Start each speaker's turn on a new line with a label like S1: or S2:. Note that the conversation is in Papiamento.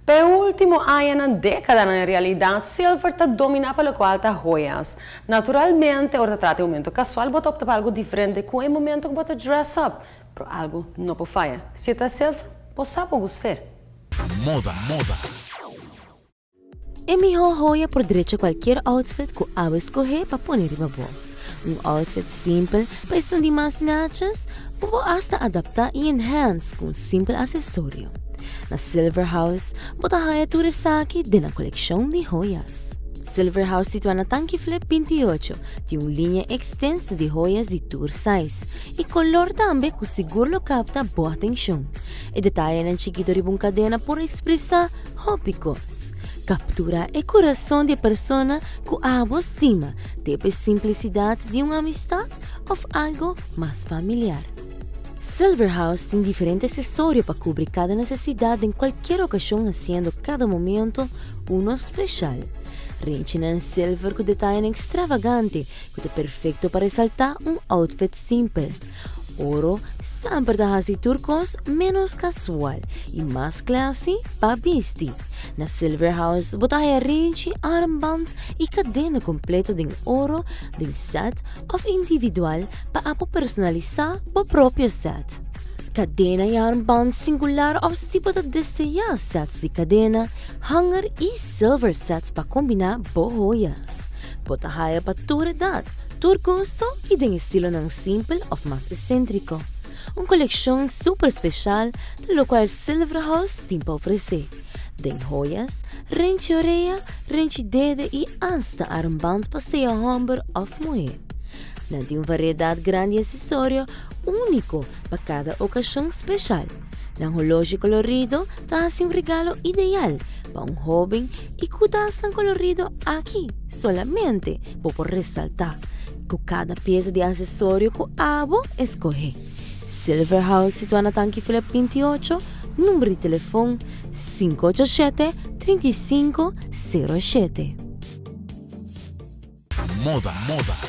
S1: Pa e ultimo añanan, decadanan en realidad, silver ta domina pa locual ta joyas. Naturalmente, ora ta trata un momento casual, bo ta opta pa algo diferente cu e momento cu bo ta dress up. Pero algo no por faya. Si ta silver, bo sa bo guste.
S2: Moda, moda.
S3: E miho joya por drecha cualkier outfit cu abo escoge pa pone riba bo. Un outfit simpel pa esun di mas netjes, bo por hasta adapta y enhance cu un simpel accesorio. Na Silver House bo ta haya tur esaki den nan coleccion di joyas. Silver House situa na Tanki Flip 28 tin un linea extenso di joyas di tur size y color tambe cu sigur lo capta bo atencion. E detayenan chikito riba un cadena por expresa hopi cos. Captura e curason di e persona cu abo stima te pa e simplicidad di un amistad of algo mas familiar. Silver House tin diferente accesorio pa cubri cada necesidad den cualkier ocasion haciendo cada momento uno special. Renchinan silver cu detayenan extravagante cu ta perfecto pa resalta un outfit simpel. Oro semper ta hasi tur kos ménos kasual i mas classy pa bisti. Na Silver House bo ta haya renchi, armband i kadena kompleto den oro den set òf individual pa abo personalisá bo propio set. Kadena i armband singular òf si bo ta deseá sets di kadena, hanger i silver sets pa kombiná bo hoyas. Bo ta haya pa tur edat, tur gusto i den estilonan simpel òf mas eséntriko. Un kolekshon super speshal ta lokual Silver House tin pa ofresé. Den hoyas, renchi orea, renchi dede i asta armband pa sea hòmber òf muhé. Nan tin un variedat grandi di asesorio úniko pa kada okashon speshal. Nan holoshi kolorido ta hasi un regalo ideal pa un hóben i ku tasnan kolorido aki solamente bo por resaltá ku kada piesa di asesorio ku abo eskohé. Silver House situá na Tanki Flip 28, number di telefon 587 35 07.
S2: Moda, moda.